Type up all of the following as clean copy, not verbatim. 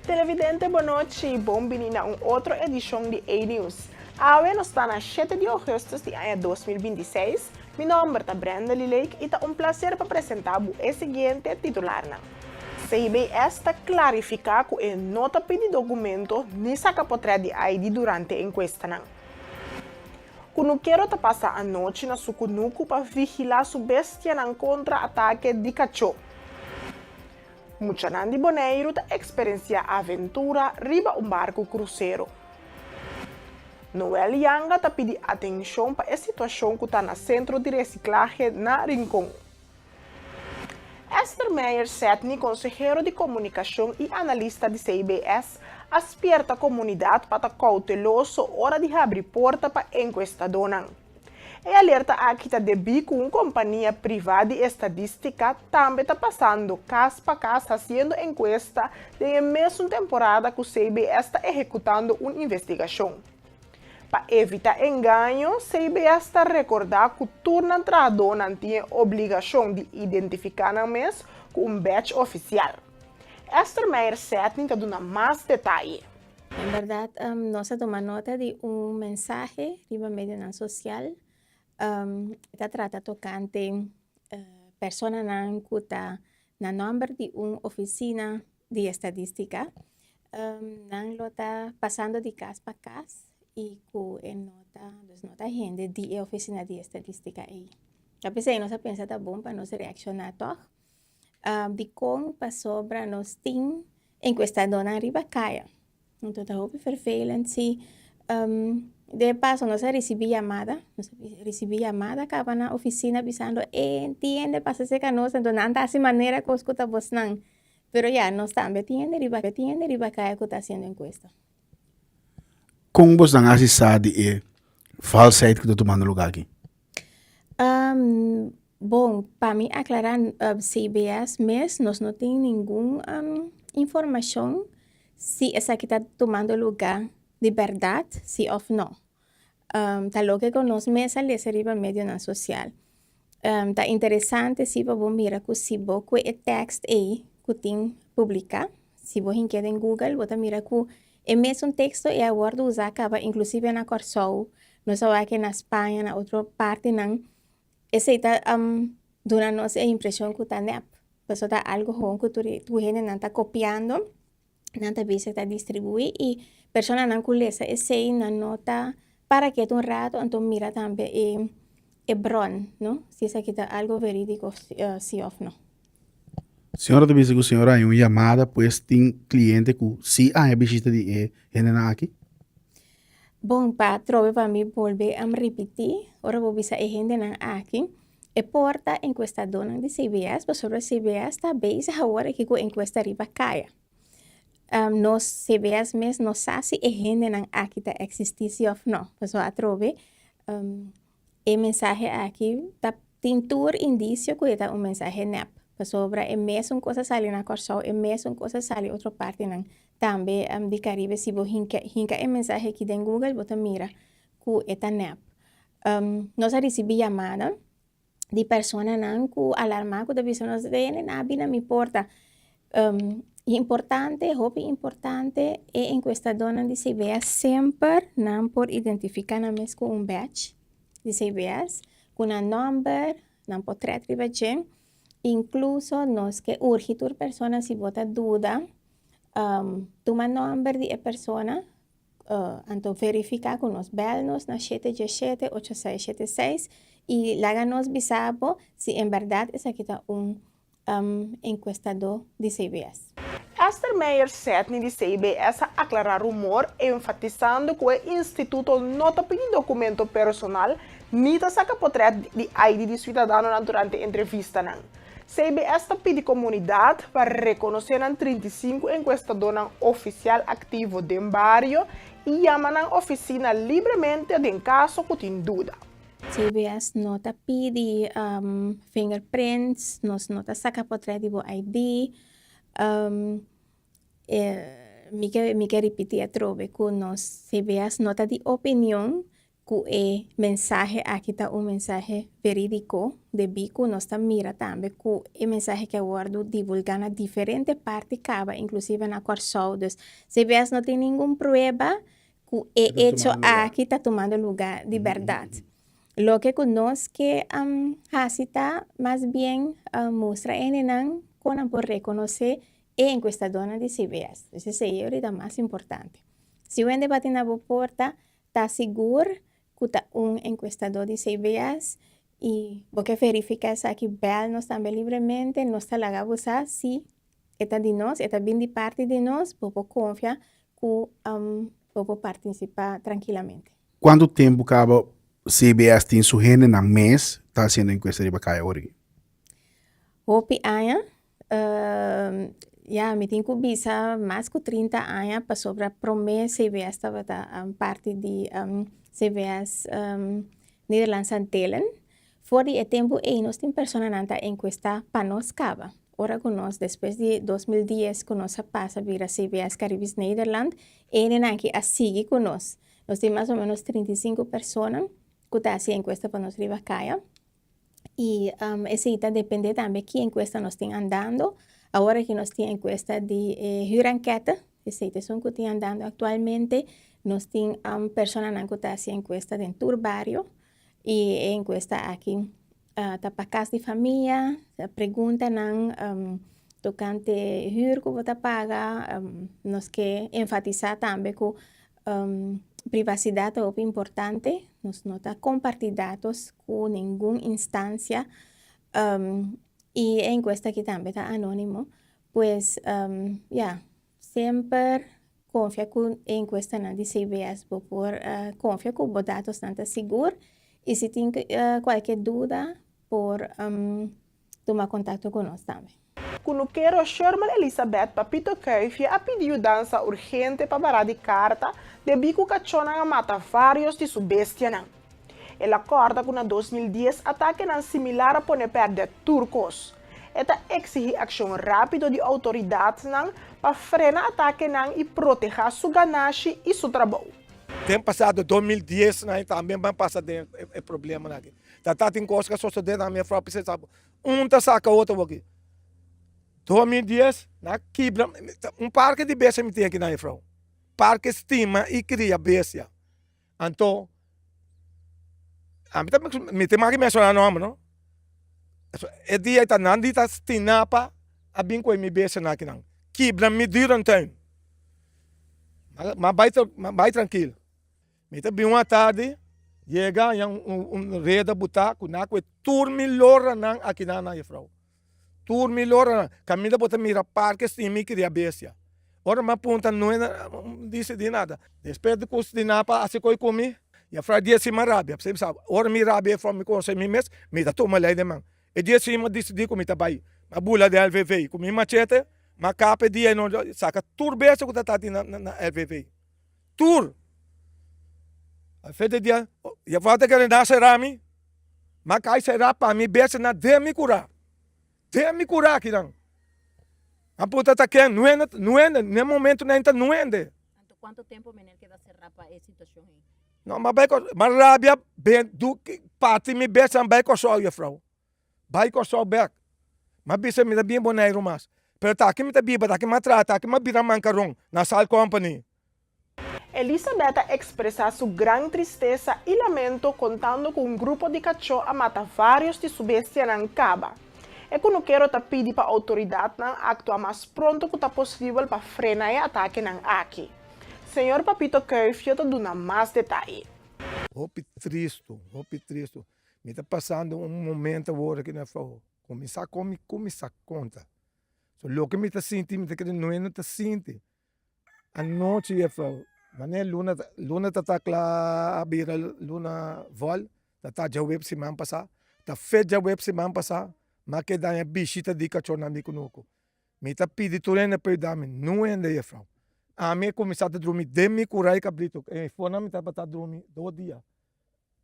Televidente, bon nochi, bon bini na un otro edishon di A-News. Awe nos ta na 7 di ougùstùs di aña 2026. Mi nòmber ta Brenda Lake i ta un plaser pa presentá bo e siguiente titularnan. CBS ta klarifiká ku e no ta pidi dokumento ni saka potrèt di ID durante enkuestanan. Kunukero ta pasa anochi na su kunuku pa vigilá su bestianan kontra atake di kachó. Muchanan di Boneiru ta eksperensiá aventura riba un barku krusero. Noel Yanga ta pidi atenshon pa e situashon ku ta na sentro di resiklahe na Rincon. Esther Meijer Sedney, konsehero di komunikashon i analista di CBS, a spierta komunidat pa ta kouteloso ora di habri porta pa enkuestadónan. E alerta aki ta debí ku un kompania privá di estadístika tambe ta pasando kas pa kas hasiendo enkuesta den e mesun temporada ku CBS ta ehekutando un investigashon. Pa evitá engaño, CBS ta rekordá ku tur nan trahadónan tin e obligashon di identifiká nan mes ku un badge ofisial. Esther Meijer Sedney ta duna mas detaye. En bèrdat nos a tuma nota di un mensahe riba medionan sosial e ta trata tokante personanan ku ta na nòmber di un ofisina di estadistika. Nan lo ta pasando di kas pa kas i ku e no ta, dus no ta hende di e ofisina di estadistika ei. Ta p'esei nos a pensa ta bon pa nos reakshoná tòg. Dikon? Pasobra nos tin enkuestadónan riba kaya. Anto ta hopi vervelend si de paso nos a risibí yamada, nos a risibí yamada kaba na ofisina bisando e tin hende pasa serka nos, anto nan ta hasi manera kos ku ta bosnan. Pero ya, nos tambe tin hende riba, tin hende riba kaya ku ta hasiendo enkuesta. Kon bosnan a hasi sa di e valsheid ku ta tumando lugá aki? Bon, pa mi aklará CBS mes nos no tin ningun informashon si esaki ta tumando lugá di bèrdat, si òf no. Ta loke ku nos mes a lesa riba medionan sosial. Ta interesante si pa bo mira ku si bo kue e tèkst ei ku tin publiká, si bo hink'é den Google bo ta mira ku e mesun teksto ei a wòrdu usá kaba inklusive na Kòrsou, nos a wak na Spaña, na otro partinan. Esei ta duna nos e impreshon ku ta nèp, pasobra ta algu hon ku tur tur hendenan ta kopiando, nan ta bisa ta distribuí i personanan ku lesa esei nan no ta para ketu un ratu anto mira tambe e e bron, no, si esaki ta algu verídiko si òf no. Señora ta bisa ku señora haña un yamada pues tin kliente ku si haña bishita di e hendenan aki? Bon, pa atrobe pa mi bolbe a ripití, ora bo bisa e hendenan aki, e por ta enkuestadónan di CBS, pasobra CBS ta bezig awor aki ku enkuesta riba kaya. Nos CBS mes no sa si e hendenan aki ta eksistí si òf no, pasobra atrobe e mensahe aki ta tin tur indisio ku e ta un mensahe nèp, pasobra e mesun kos a sali na Kòrsou, e mesun kos a sali otro partinan tambe di Karibe. Si bo hinka hinka e mensahe aki den Google bo ta mira ku e ta nèp. Nos a risibí yamada di personanan ku alarmá ku ta bisa nos hende nan a bini na mi porta. Importante, hopi importante e enkuestadónan di CBS semper nan por identifiká nan mes ku un badge di CBS ku nan nòmber, nan potrèt riba dje. Inkluso nos ke urgi tur persona si bo ta duda tuma nòmber di e persona anto verifiká ku nos. Bèl nos na shete dje shete, ocho seis shete seis i laga nos bisa bo si en bèrdat esaki ta un enkuestadó di CBS. Esther Meijer Sedney di CBS a aklará rumor enfatisando ku e instituto no ta pidi dokumento personal ni ta saka potrèt di ID di suidadanonan durante entrevistanan. CBS ta pidi komunidat pa rekonosé nan 35 enkuestadónan ofisial aktivo den bario i yama nan ofisina libremente den kaso ku tin duda. CBS no ta pidi fingerprints, nos no ta saka potrèt di bo ID. Mi ke mi ke ripití atrobe ku nos CBS no ta di opinion. ku e mensahe aki ta un mensahe verídiko, debí ku nos ta mira tambe ku e mensahe ke a wòrdu divulgá na diferente parti kaba, inklusive na Kòrsou. Dus CBS no tin ningun prueba ku e echo aki ta tumando lugá di bèrdat. Loke ku nos ke hasi ta mas bien mustra hendenan kon nan por rekonosé e enkuestadónan di CBS. Dus esei e orita mas importante. Si un hende bati na bo porta, Ta sigur ku ta un enkuestadó di CBS i bo ke verifiká esaki bèl nos tambe libremente, nos ta laga bo sa si e ta di nos, e ta bin di parti di nos, bo por konfia ku bo por partisipá trankilamente. Kuantu tempu kaba CBS tin su hendenan mes ta hasiendo enkuesta riba kaya ora aki? Hopi aña. Ya, mi tin ku bisa mas ku 30 aña pasobra promé CBS tabata parti di CBS Nederlandse Antillen. For di e tempu ei nos tin personanan ta enkuestá pa nos kaba. Ora ku nos despues di 2010 ku nos a pasa bira CBS Caribisch Nederland, e hendenan aki a sigui ku nos. Nos tin mas o ménos 35 persona ku ta hasi enkuesta pa nos riba kaya. Y esey ta depende tambe ki encuesta nos tin andando. Awor aki nos tin encuesta di e huurenquete, esey ta esun cu tin andando actualmente. Nos tin personanan cu ta haci encuesta den tur bario y e encuesta aki ta pa cas di famia, preguntanan tocante huur cu bo ta paga. Nos ke enfatisa tambe cu Privacidad ta hopi importante, nos no ta comparti datos cu ningun instancia y e encuesta aki tambe ta anonimo, pues ya, semper confia cu e encuestanan di CBS, bo por confia cu bo datosnan ta sigur y si tin cualkier duda por tuma contacto cu nos tambe. Kunukero Sherman Elisabeth Papito Kuifje a pidi yudansa urgente pa bará di karta debí ku kachónan a mata vários di su bestianan. El a kòrda ku na 2010 atakenan similar a pone pèrdè tur kos. E ta eksigí akshon rápido di outoridatnan pa frena atakenan i protehá su ganashi i su trabou. Den pasado 2010 nan tambe ban pasa den e problemanan aki. Ta ta tin kos ku a sosodé na mi afro p'esei sa un ta saka otro aki. 2010 nan a kibra un parke di bestia mi tin aki na afro. Parke stima i kria bestia. Anto ami ta mi tin maki menshoná nòmber no. E dia ei ta nan di ta stinapa a bin kohe mi bestianan akinan. Kibra mi dierentuin. Ma bai trankil. Mi ta bin un atardi, yega haña un reda butá ku nan a kohe tur mi loranan akinan na jefrou. Tur mi loranan. Kaminda bo ta mira parke sin mi kria bestia. Ora mi a punta no e dici di nada. Despues di ku di napa hasi koi ku mi, jefrou a dia si mi a rabia. P'esei mi sa, ora mi rabia jefrou mi konse mi mes, mi ta tuma lei den man. E dia si mi a disidí ku mi ta bai, mi a bula den LVV ku mi machete, mi a kapa e dia i no saka tur bestia ku ta ta na LVV. Tur. Al fin di dia, Jehová ta kere na sera mi, ma kai sera pa mi bes na den mi kura. Den mi kura akinan. A punta ta ken, nuende, nuende, n'e momento nan ta nuende. Anto kuantu tempu meneer keda sera pa e situashon ei? No, ma bai, ma rabia ben du parti mi bes nan bai Kòrsou, juffrouw. Bai Kòrsou bèk. Mi a bisa mi ta bin Boneiru mas. Pero ta aki mi ta biba, ta aki mi a traha, ta aki mi a bira mankaron na Sal Company. Elisabeth a ekspresá su gran tristesa i lamento kontando ku un grupo di kachó a mata vários di su bestianan kaba. E kunukero ta pidi pa outoridatnan aktua mas pronto ku ta posibel pa frena e atakenan aki. Señor Papito Kuifje ta duna mas detaye. Hopi tristu, hopi tristu. Mi ta pasando un momento awor aki na foho. Kuminsá kon mi kuminsá konta. So loke mi ta sinti mi ta kere no hende ta sinti. Anochi juffrouw, wanneer luna ta luna ta ta kla a bira luna vòl, ta ta djaweps siman pasá, ta fe djaweps siman pasá, mi a keda haña bishita di kachónan di kunuku. Mi ta pidi tur hende pa yuda mi, no hende juffrouw. Ami a kuminsá ta drumi den mi kurai kabritu, e fonan mi tabata drumi dos dia.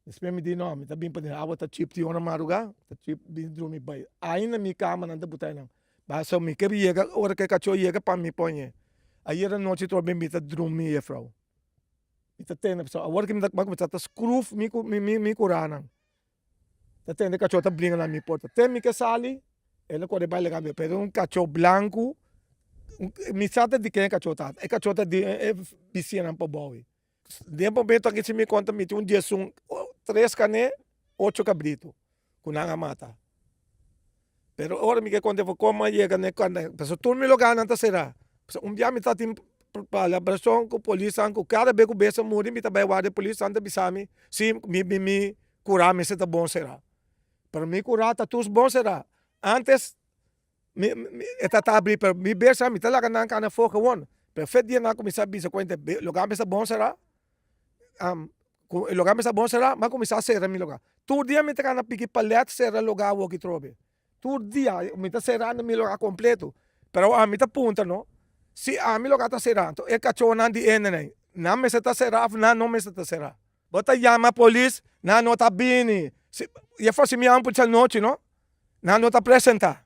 Despues mi di no, mi ta bin paden awa ta chip ti ora maruga, ta chip bin drumi bai. Ainda mi kama nan ta buta einan. Paso mi ke yega ora ke kachó yega pa mi poñe. Ayer anochi trobe mi ta drumi jefrou. Mi ta tende pasobra awor ki mi ta kuminsá ta skruf mi mi mi kuranan. Ta tende kachó ta bringa na mi porta. Te mi ke sali, el a kore bai laga mi. Pero un kachó blanku, mi sa ta di ken e kachó ta. E kachó ta di e bisiñanan pabou. Den momento aki si mi konta mi tin un diesun, tres kané, ocho kabritu ku nan a mata. Pero ora mi ke konta for komo a yega na e kanda, pasobra tur mi loganan ta será. Pasobra un bia mi ta tin palabrashon ku polisnan ku kada be ku bes a muri mi ta bai warda e polisnan ta bisa mi si mi mi kura mester ta bon será. Pero mi kura ta tur bon será. Antes mi e ta ta abri pero mi bes mi ta laga nan kana afó gewon. Pero fet dia nan a kuminsá bisa kuenta loga mester bon será. Ku e lugá mester bon será, m'a kuminsá sera mi lugá. Tur dia mi ta kana piki palèt sera lugá awoki trobe. Tur dia mi ta serando mi lugá kompleto. Pero ami ta puntra no, si ami lugá ta será, anto e kachónan di hendenan, nan mester ta será òf nan no mester ta será? Bo ta yama polis, nan no ta bini. Si, e for si mi yama polis anochi no, nan no ta presentá.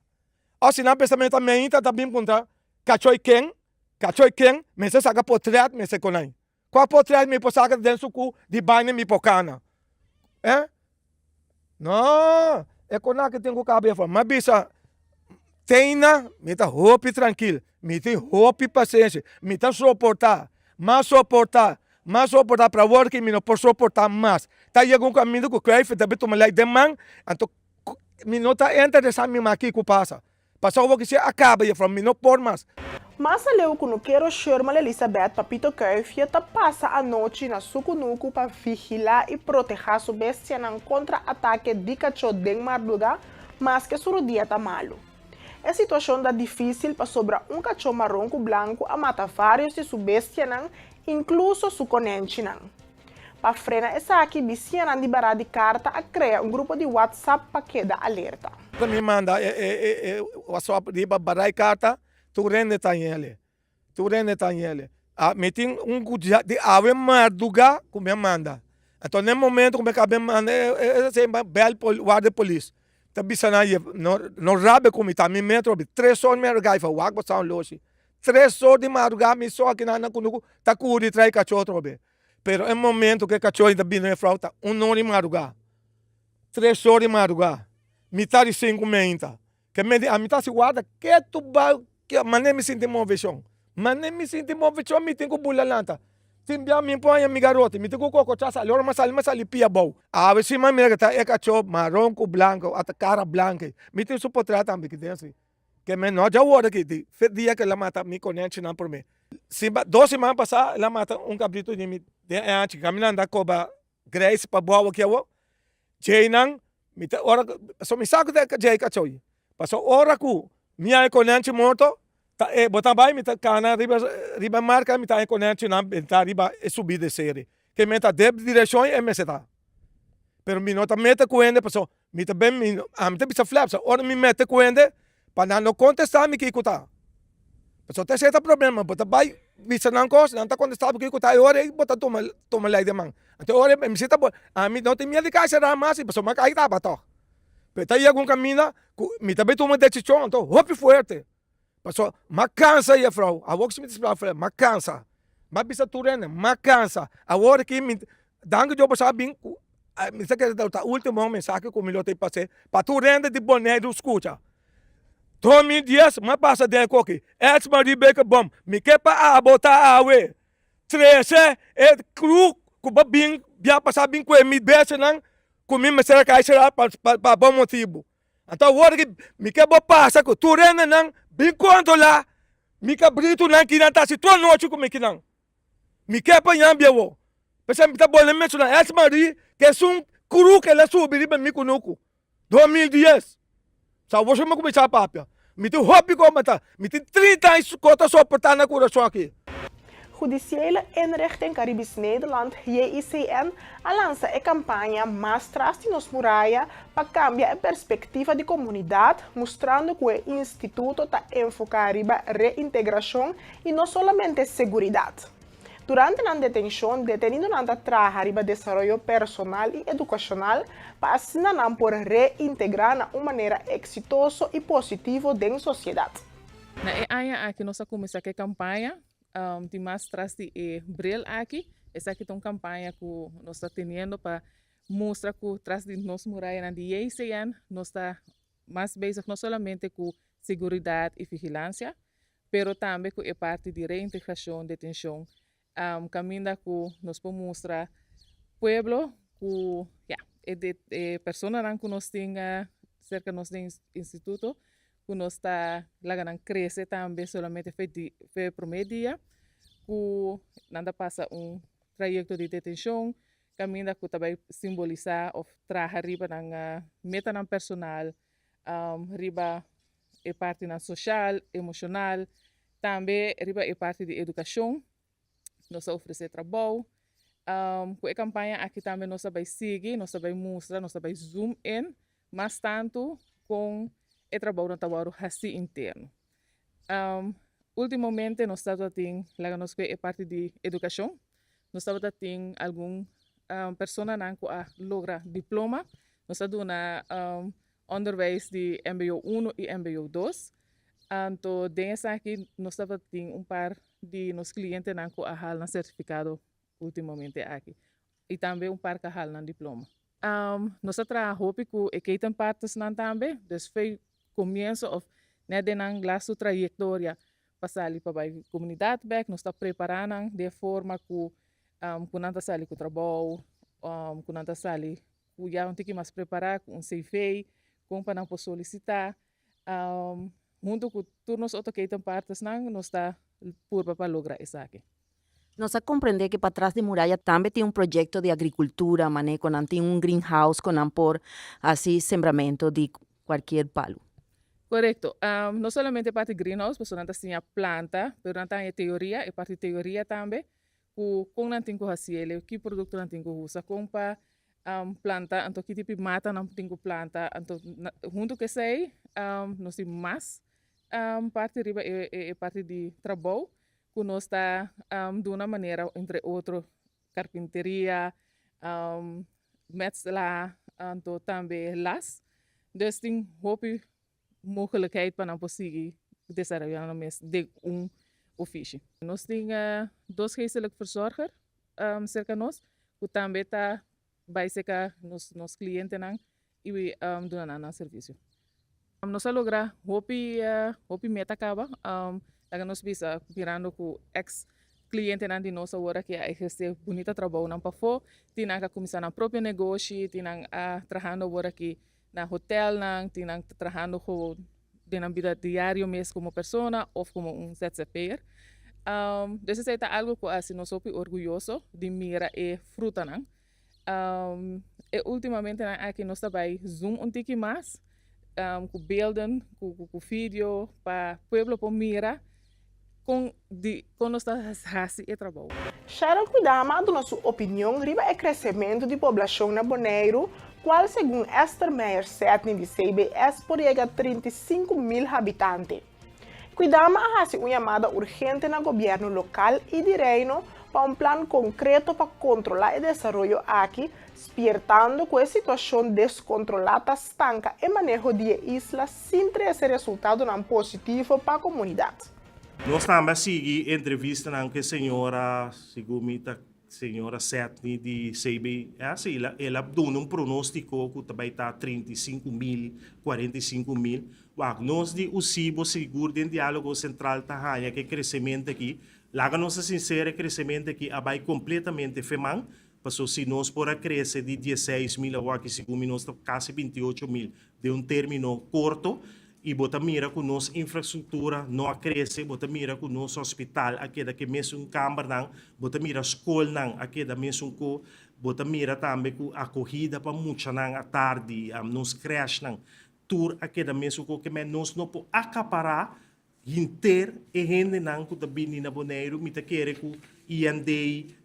Òf si nan pensa mi ta meinta ta bin puntra kachó i ken, kachó i ken, mester saka potrèt mester konai. Kua potret mi por saka den su ku di baña mi por kana? Eh? No, e kona ki tin ku kabe afó. M'a bisa, Teina, mi ta hopi trankil, mi tin hopi pasenshi, mi ta soportá, m'a soportá, m'a soportá, pero awor ki mi no por soportá mas. Ta yega un kaminda ku Kruijff ta bin tuma lei den man, anto mi no ta interesá mi mas kiko pasa. Pasobra bo kisier a kaba jefrouw, mi no por mas. Mas aleu kunukero Sherman Elizabeth Papito Kuifje ta pasa anochi na su kunuku pa vigilá i protehá su bestianan kontra atake di kachó den mardugá, maske su rudia ta malu. E situashon ta difísil pasobra un kachó maron ku blanku a mata vários di su bestianan, inkluso su konènchinan. Pa frena esaki, bisiñanan di Bará di Karta a krea un grupo di WhatsApp pa keda alerta. Ora mi manda e WhatsApp riba Bará di Karta, tur hende ta yele. Tur hende ta yele. Mi tin un ku di awe mardugá ku mi a manda. Anto na e momento ku mi a kaba di manda e esei bèl warda di polis. Ta bisa nan no rabia ku mi, ta mi metro. Tres or mi a gaifa wak bo sa un loshi. Tres or di madrugá mi so aki nan kunuku ta kuri trae kachó atrobe. Pero e momento ku e kachó ta bini e frou ta un or di madrugá, tres or di madrugá, mitá di sinku meinta. Ke mende ami ta hasi warda ketu bai manera mi sinti moveshon. Manera mi sinti moveshon mi tin ku bula lanta. Tin bia mi por haña mi garoti, mi tin ku kokochá sali. Ora mi a sali mi a sali pia abou. Awe si mi a mira ku ta e kachó maron ku blanku, ata kara blanku. Mi tin su potrèt tambe ki den si. Ke men no dja wòrdu aki di fe dia ke el a mata mi konènchinan promé. Siba dos siman pasá el a mata un kabritu di mi den e anchi kaminando a koba greis pa bou aki awor. Djeinan mi ta ora pasobra mi sa ku ta djei kachoi. Pasobra ora ku mi haña konènchi morto ta e bo ta bai mi ta kana riba riba e marka mi ta haña konènchinan bentá riba e subida e seri. Ke men ta den direkshon e mester ta. Pero mi no ta mete ku hende pasobra Mi ta ben mi ami ta bisa Flepsa ora mi mete ku hende pa nan no kontestá mi kiko ta. Pasobra ta esei ta problema, bo ta bai bisa nan kos, nan ta kontestá bo kiko ta e ora ei bo ta tuma tuma lei den man. Anto e ora ei mi si ta bo ami no tin miedu di kai será mas pasobra mi a kai taba tòg. Pero ta yega un kaminda ku mi ta bai tuma desishon anto hopi fuerte. Pasobra m'a kansa jefrou, awor ku si mi ta splika afre, m'a kansa. M'a bisa tur hende, m'a kansa. Awor aki mi, danki Dios bo sa bin ku, mi ta kere ta ultimo mensahe ku mi lo tin pas'é pa tur hende di Boneiru skucha. 2010 m'a pasa den e koki, Ets Marie Bekerbom, mi ke pa abo ta awe. Trese e kru ku bo bin bia pasa bin kue mi besenan ku mi mester a kai sera pa bon motibu. Anto awor ki mi ke bo pasa ku tur hendenan bin kontrolá mi kabritunan kinan ta hasi tur anochi ku mi kinan. Mi ke pa ña bia wou. P'esei mi ta bolbe menshoná Es Marie ke esun kru ku el a subi riba mi kunuku 2010. Sa awor mi a kuminsá papia. Mi tin hopi ku mata. Mi tin 30 aña ku ta soportá na kurason aki. Judiciële Inrichting Caribisch Nederland, JICN, a lansa e kampaña Mas tras di nos muraya pa kambia e perspektiva di komunidat, mustrando ku e instituto ta enfoká riba reintegrashon i no solamente seguridat. Durante nan detenshon, detenidonan ta traha riba desaroyo personal i edukashonal pa asina nan por reintegrá na un manera eksitoso i positivo den sosiedat. Na e aña aki nos a kuminsá ku e kampaña di mas tras di e bril aki. Esaki ta un kampaña ku nos ta teniendo pa mustra ku tras di nos murayanan di JCN nos ta mas bezig no solamente ku seguridat i vigilansia, pero tambe ku e parti di reintegrashon, detenshon, kaminda ku nos por mustra pueblo ku ya e personanan ku nos tin serka nos den instituto ku nos ta laga nan krese tambe solamente fe di fe promé dia ku nan ta pasa un trayekto di detenshon kaminda ku ta bai simbolisá òf traha riba nan metanan personal riba e partinan soshal, emoshonal, tambe riba e parti di edukashon. Nos ta ofresé trabou. Ku e kampaña aki tambe nos ta bai sigui, nos ta bai mustra, nos ta bai zoom in mas tantu kon e trabounan ta wòrdu hasí interno. Últimamente nos tabata tin, laga nos kue e parti di edukashon, nos tabata tin algun personanan ku a logra diploma. Nos a duna onderwijs di mbo uno i mbo dos. Anto den esaki nos tabata tin un par di nos klientenan ku a hal nan sertifikado ultimamente aki i tambe un par ku a hal nan diploma. Nos a traha hopi ku e ketenpartnersnan tambe, dus fei komienso òf nèt den nan lastu trayektoria pa sali pa bai komunidat bèk, nos ta prepará nan den forma ku ku nan ta sali ku trabou, ku nan ta sali ku ya un tiki mas prepará ku un CV, kon pa nan por solisitá. Huntu ku tur nos otro ketenpartnersnan nos ta purba pa logra esaki. Nos a comprende ke patras di muraya tambe tin un proyecto di agricultura, mane cu nan tin un greenhouse cu nan por haci sembramento di cualkier palu. Corecto. No solamente e parti greenhouse, pasobra nan ta siña planta, pero nan ta haña teoria, e parti teoria tambe, cu con nan tin cu haci el, ki producto nan tin cu usa, con pa planta, anto ki tipo di mata nan tin cu planta. Anto hunto cu esey nos tin mas parti riba e parti di trabou ku nos ta duna manera entre otro karpinteria, metsla anto tambe las. Dus tin hopi mogelijkheid pa nan por sigui desaroya nan mes den un ofishi. Nos tin dos geestelijk verzorger serka nos ku tambe ta bai serka nos klientenan i duna nan nan servisio. Nos a logra hopi hopi meta kaba, laga nos bisa mirando ku eks klientenan di nos awor aki a ehersé bunita trabounan pafó, tin nan ku a kuminsá nan propio negoshi, tin nan a trahando awor aki na hotelnan, tin nan ta trahando gewoon den nan bida diario mes komo persona òf komo un zzp'er. Dus esei ta algu ku a hasi nos hopi orguyoso di mira e frutanan. E ultimamentenan aki nos ta bai zoom un tiki mas ku beelden, ku video pa pueblo por mira kon di kon nos ta hasi e trabou. Cheryl Kwidama a duna su opinion riba e kresementu di poblashon na Boneiru, kual segun Esther Meijer-Sedney di CBS por yega 35.000 habitante. Kwidama a hasi un yamada urgente na gobièrnu lokal i di Reino pa un plan konkreto pa kontrolá e desaroyo aki, spiertando ku e situashon deskontrolá ta stanka e maneho di e isla sin trese resultadonan positivo pa komunidat. Nos tambe a sigui entrevistanan ku e señora, segun mi ta señora Sedney di CBS, i el a duna un pronóstiko ku ta bai ta 35.000, 45.000. Wak, nos di USIBO sigur den Diálogo Sentral ta haña ku e kresementu aki, laga nos ta sinsero, e kresementu aki a bai kompletamente feman, paso si nos por a krese di 16.000 awor aki segun mi nos ta kasi 28.000 den un término korto, i bo ta mira ku nos infrastruktura no a krese, bo ta mira ku nos hospital a keda ku e mesun kambernan, bo ta mira skolnan a keda mesun ko, bo ta mira tambe ku akohida pa muchanan atardi, nos krèshnan Tur a keda mesun ku ke men nos no por akapará hinter e hendenan ku ta bini na Boneiru. Mi ta kere ku IND,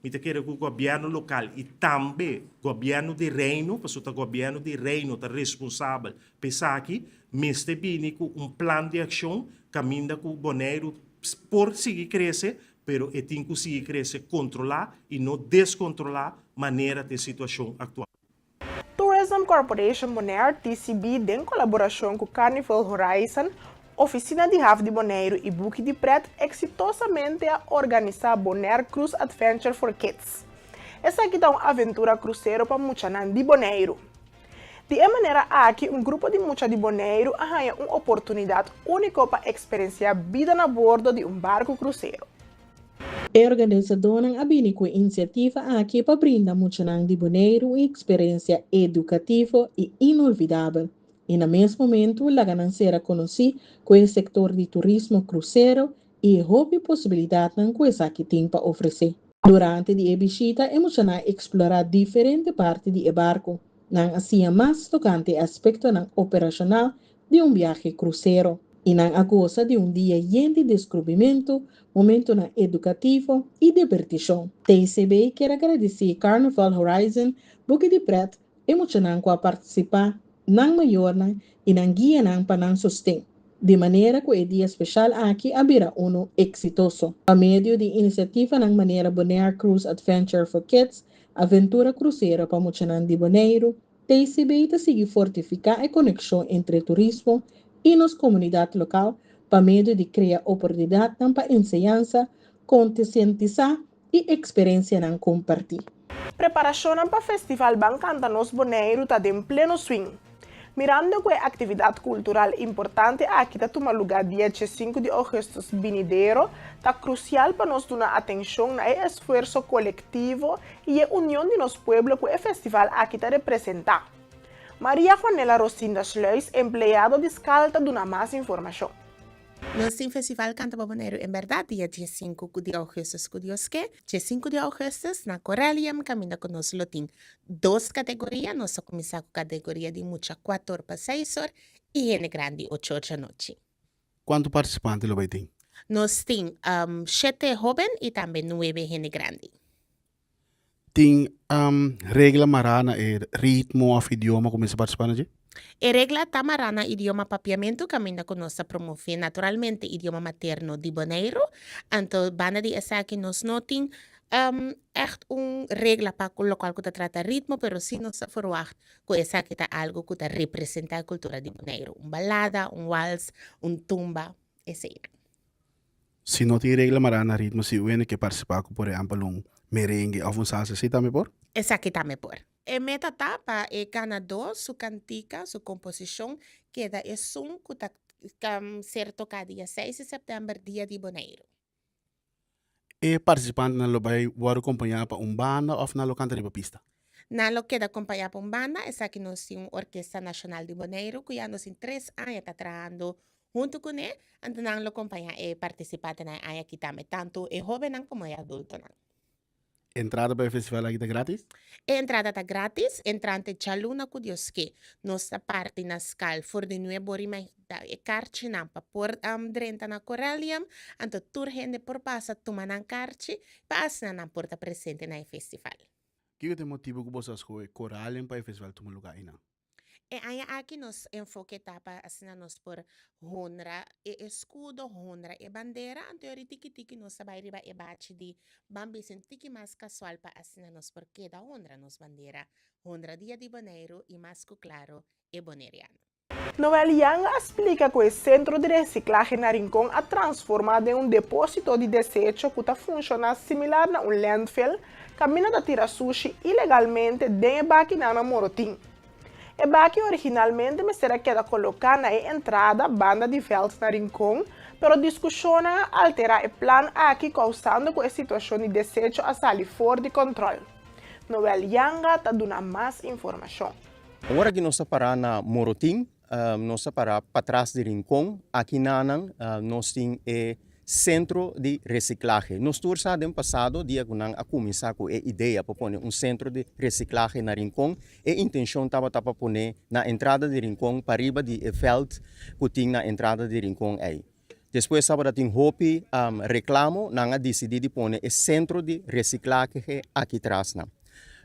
mi ta kere ku gobièrnu lokal i tambe gobièrnu di Reino, pasobra ta gobièrnu di Reino ta responsabel pa esaki, mester bini ku un plan di akshon kaminda ku Boneiru por sigui krese, pero e tin ku sigui krese kontrolá i no deskontrolá manera ta e situashon aktual. Tourism Corporation Bonaire, TCB, den kolaborashon ku Carnival Horizon, Ofisina di Haf di Boneiru i Buki di Pret eksitosamente a organisá Bonaire Cruise Adventure for Kids. Esaki ta un aventura krusero pa muchanan di Boneiru. Di e manera aki un grupo di mucha di Boneiru a haña un oportunidat úniko pa eksperensiá bida na bordo di un barku krusero. E organisadónan a bini ku e inisiativa aki pa brinda muchanan di Boneiru un eksperensia edukativo i inolvidabel i na mes momentu laga nan sera konosí ku e sektor di turismo krusero i e hopi posibilidatnan ku esaki tin pa ofresé. Durante di e bishita e muchanan a eksplorá diferente parti di e barku. Nan a siña mas tokante e aspektonan operashonal di un biahe krusero i nan a gosa di un dia yen di deskrubimentu, momentunan edukativo i dibertishon. TCB kier a gradisí Carnival Horizon, Buki di Pret, e muchanan ku a partisipá, nan mayornan i nan guianan pa nan sosten, di manera ku e dia speshal aki a bira unu eksitoso. Pa medio di inisiativanan manera Bonaire Cruise Adventure for Kids, Aventura Krusero pa Muchanan di Boneiru, TCB ta sigui fortifiká e konekshon entre turismo i nos komunidat lokal pa medio di krea oportunidatnan pa enseñansa, konsientisá i eksperensianan kompartí. Preparashonnan pa Festival Ban Kanta Nos Boneiru ta den pleno swing. Mirando ku e aktividat kultural importante aki ta tuma lugá dia diesinku di ougùstùs binidero, ta krusial pa nos duna atenshon na e esfuerso kolektivo i e union di nos pueblo ku e festival aki ta representá. Maria Juanela Rosinda Sluis, empleado di skal ta duna mas informashon. Nos tin Festival Kanta pa Boneiru en bèrdat dia diesinku di ougùstùs ku Dios ke. Diesinku di ougùstùs na Corellium kaminda ku nos lo tin dos kategoria. Nos ta kuminsá ku kategoria di mucha kuator pa seis or i hende grandi ocho or djanochi. Kuantu partisipante lo bai tin? Nos tin shete hóben i tambe nuebe hende grandi. Tin regla mará na e ritmo òf idioma ku mester partisipá na dje? E regla ta mará na idioma papiamentu kaminda ku nos ta promové naturalmente idioma materno di Boneiru. Anto banda di esaki nos no tin ègt un regla pa lokual ku ta trata ritmo, pero sí nos ta ferwagt ku esaki ta algu ku ta representá e kultura di Boneiru, un balada, un wals, un tumba, esei. Si no tin regla mará na ritmo si un hende ke partisipá ku por ehèmpel un merengue òf un salsa esei tambe por? Esaki tambe por. E meta ta pa e ganadó su kantika, su komposishon keda esun ku ta ser toká dia seis di sèptèmber, dia di Boneiru. E partisipantenan lo bai wòrdu kompañá pa un banda òf nan lo kanta riba pista? Nan lo keda kompañá pa un banda, esaki nos tin un Orkesta Nashonal di Boneiru ku ya nos tin tres aña ta trahando huntu kuné, anto nan lo kompañá e partisipantenan e aña aki tambe, tantu e hóbennan komo e adultonan. Entrada pa e festival aki ta gratis? E entrada ta gratis, entrante djaluna ku Dios ke. Nos ta parti na skal for di nuebe ora i mei e karchinan pa por drenta na Corellium, anto tur hende por pasa tuma nan karchi pa asina nan por ta presente na e festival. Kiko ta e motibu ku boso a skohe Corallium pa e festival tuma lugá einan? E aña aki nos enfoke ta pa asina nos por honra e eskudo, honra e bandera, anto yori tiki tiki nos ta bai riba e bachi di ban bisa un tiki mas kasual pa asina nos por keda honra nos bandera, honra Dia di Boneiru i mas ku klaro e boneriano. Noel Yang a splika ku e sentro di resiklahe na Rincon a transformá den un depósito di desecho ku ta funshoná similar na un landfill kaminda ta tira sushi ilegalmente den e bakinan na Morotin. E baki originalmente mester a keda koloká na e entrada banda di vèlt na Rincon, pero diskushonnan a alterá e plan aki kousando ku e situashon di desecho a sali for di kòntròl. Noel Yanga ta duna mas informashon. Ora ki nos ta pará na Morotin, nos ta pará patras di Rincon. Aki nanan nos tin e sentro di resiklahe. Nos tur sa den pasado dia ku nan a kuminsá ku e idea pa pone un sentro di resiklahe na Rincon, e intenshon tabata pa pone na entrada di Rincon pariba di e vèlt ku tin na entrada di Rincon ei. Despues tabata tin hopi reklamo, nan a disidí di pone e sentro di resiklahe aki tras nan.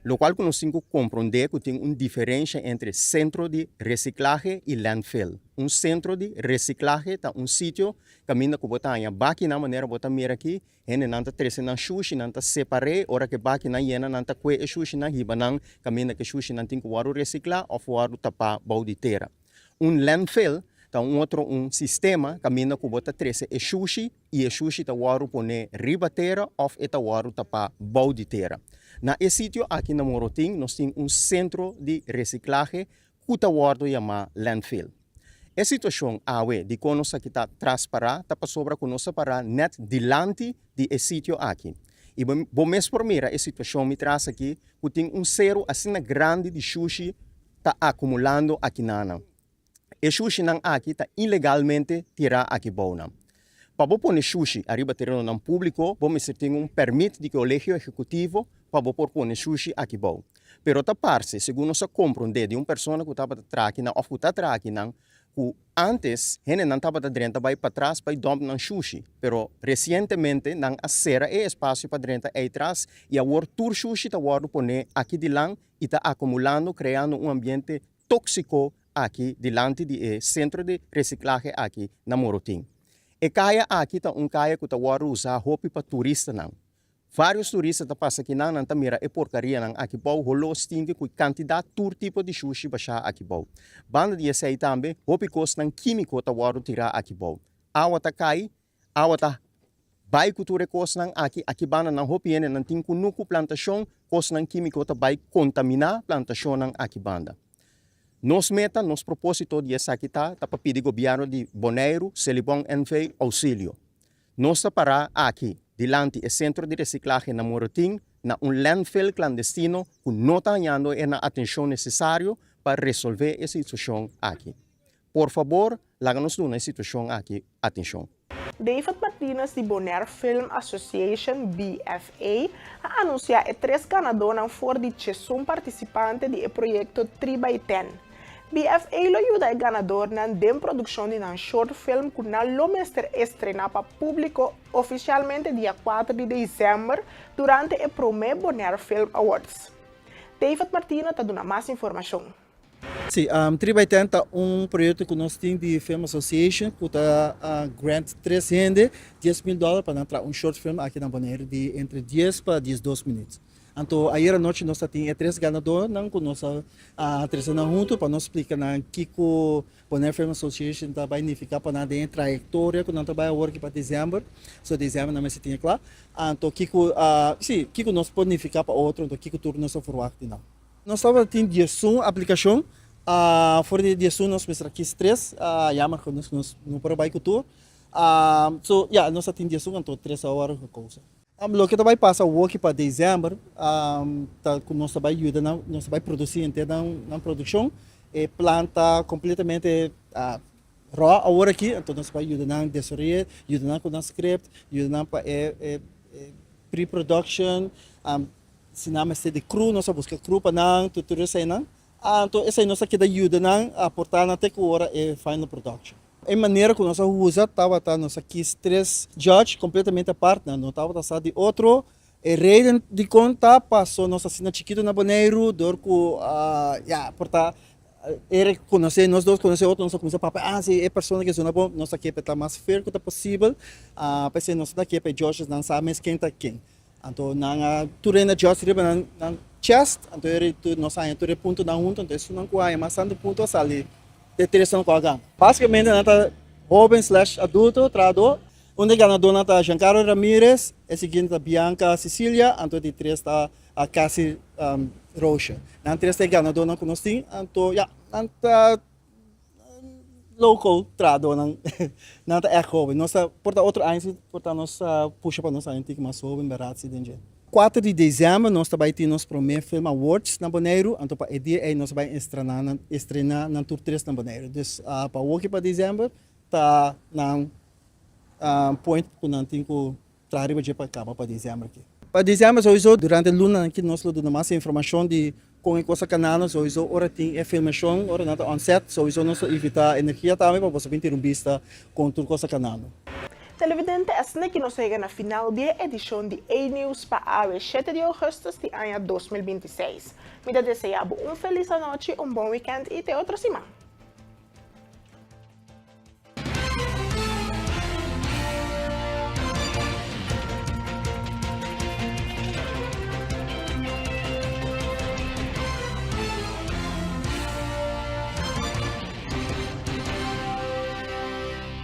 Lokual ku nos tin ku komprondé ku tin un diferensha entre sentro di resiklahe i landfill. Un sentro di resiklahe ta un sitio kaminda ku bo ta haña bakinan manera bo ta mira aki, hendenan ta trese nan shushi, nan ta separ'é, ora ku e bakinan yena nan ta kue e shushinan hiba nan kaminda ku e shushinan tin ku wòrdu resiklá òf wòrdu tapá bou di tera. Un landfill ta un otro un sistema kaminda ku bo ta trese e shushi i e shushi ta wòrdu poné riba tera òf e ta wòrdu tapá bou di tera. Na e sitio aki na Morotin nos tin un sentro di resiklahe ku ta wòrdu yamá landfill. E situashon awe dikon nos aki ta tras pará ta pasobra ku nos ta pará nèt dilanti di e sitio aki. I bo mes por mira e situashon mi tras aki ku tin un seru asina grandi di shushi ta akumulando akinanan. E shushinan aki ta ilegalmente tirá aki bounan. Pa bo pone shushi ariba terenonan públiko bo mester tin un pèrmit di Kolegio Ehekutivo pa bo por pone shushi aki bou. Pero ta parse, segun nos a komprondé di un persona ku tabata traha akinan òf ku ta traha akinan, ku ántes hendenan tabata drenta bai patras bai dòmp nan shushi, pero resientemente nan a sera e espasio pa drenta ei tras i awor tur shushi ta wòrdu poné aki dilan i ta akumulando kreando un ambiente tóksiko aki dilanti di e sentro di resiklahe aki na Morotin. E kaya aki ta un kaya ku ta wòrdu usá hopi pa turistanan. Vários turista ta pasa akinan, nan ta mira e porkarianan aki bou, holó stinki ku kantidat tur tipo di shushi bashá aki bou. Banda di esei tambe hopi kosnan kímiko ta wòrdu tirá aki bou. Awa ta kai, awa ta bai ku tur e kosnan aki. Aki banda nan hopi hende nan tin kunuku plantashon, kosnan kímiko ta bai kontaminá plantashonnan aki banda. Nos meta, nos propósito di esaki ta, ta pa pidi gobièrnu di Boneiru, Selibon NV. ousilio. Nos ta pará aki dilanti e sentro di resiklahe na Morotin na un landfill klandestino ku no ta hañando e na atenshon nesesario pa resolvé e situashon aki. Por fabor laga nos duna e situashon aki atenshon. David Martinez di Bonaire Film Association, BFA, a anunsiá e tres ganadónan for di chesun partisipante di e proyekto Tri by Ten. BFA lo yuda e ganadornan den produkshon di nan short film ku nan lo mester estrená pa públiko ofisialmente dia kuater di desèmber durante e promé Bonaire Film Awards. David Martina ta duna mas informashon. Sí, Tri by Ten ta un proyekto ku nos tin di Film Association ku ta grant tres hende 10,000 dòler pa nan traha un short film aki na Bonaire di entre dies pa diesdos minüt. Anto ayer anochi nos ta tin e tres ganadornan ku nos a trese nan huntu pa nos splika nan kiko Bonaire Film Association ta bai nifiká pa nan den e trayektoria ku nan ta bai awor aki pa desèmber. So desèmber nan mester tin e kla. Anto kiko si kiko nos por nifiká pa otro anto kiko tur nos a ferwagt di nan. Nos tabata tin diesun aplikashon, for di e diesun nos mester a kis tres, jammer genoeg nos no por a bai ku tur. So ya nos a tin diesun anto tres a wòrdu gekozen. Loke ta bai pasa awoki pa december ta ku nos ta bai yuda nan, nos ta bai produsí henter nan nan produkshon. E plan ta kompletamente rò awor aki, anto nos ta bai yuda nan desaroy'é, yuda nan ku nan script, yuda nan pa e e pre-production, si nan mester di crew nos a buska crew pa nan, tur tur eseinan. Anto esei nos a keda yuda nan aportá nan te ku ora e final production. E manera ku nos a usa tabata nos a kis tres judge kompletamente apart, nan no tabata sa di otro. E reden dikon ta paso nos asina chikitu na Boneiru dor ku ya por ta e rekonosé nos dos konosé otro nos a kuminsá papia ah si e persona ke zona bon nos a ke pa e ta mas fair ku ta posibel p'esei nos ta ke pa e judges nan sa mes ken ta ken. Anto nan a tur hende a judge riba nan nan chest, anto e tur nos haña tur e puntonan hunto, anto esunnan ku haña mas tantu punto a sali e tresnan ku a gana. Basikamente nan ta hoben slash adulto trahadó. Un di e ganadónan ta Giancarlo Ramirez, e siguiente ta Bianca Cecilia, anto di tres ta Cassie Roosje. Nan tres ta e ganadónan ku nos tin, anto ya, nan ta Local trahadónan nan ta ègt hóben. Nos ta por ta otro aña si por ta nos a pusha pa nos haña un tiki mas hóben bèrdat si den dje. Kuater di desèmber nos ta bai tin nos promé Film Awards na Boneiru, anto pa e dia ei nos ta bai estrená nan estrená nan tur tres na Boneiru. Dus pa awoki pa desèmber ta nan point ku nan tin ku Traha riba dje pa kaba pa dezèmber aki. Pa dezèmber souiso durante lunanan aki nos lo duna mas informashon di kon e kos a kanando souiso ora tin e filmashon ora nan ta on set souiso nos lo invitá energia tambe pa boso bin tira un bista kon tur kos a kanando. Televidente asina ki nos a yega na final di e edishon di E-News pa awe shete di ougùstùs di aña 2026. Mi ta deseá bo un felis anochi, un bon wikènt i te otro siman.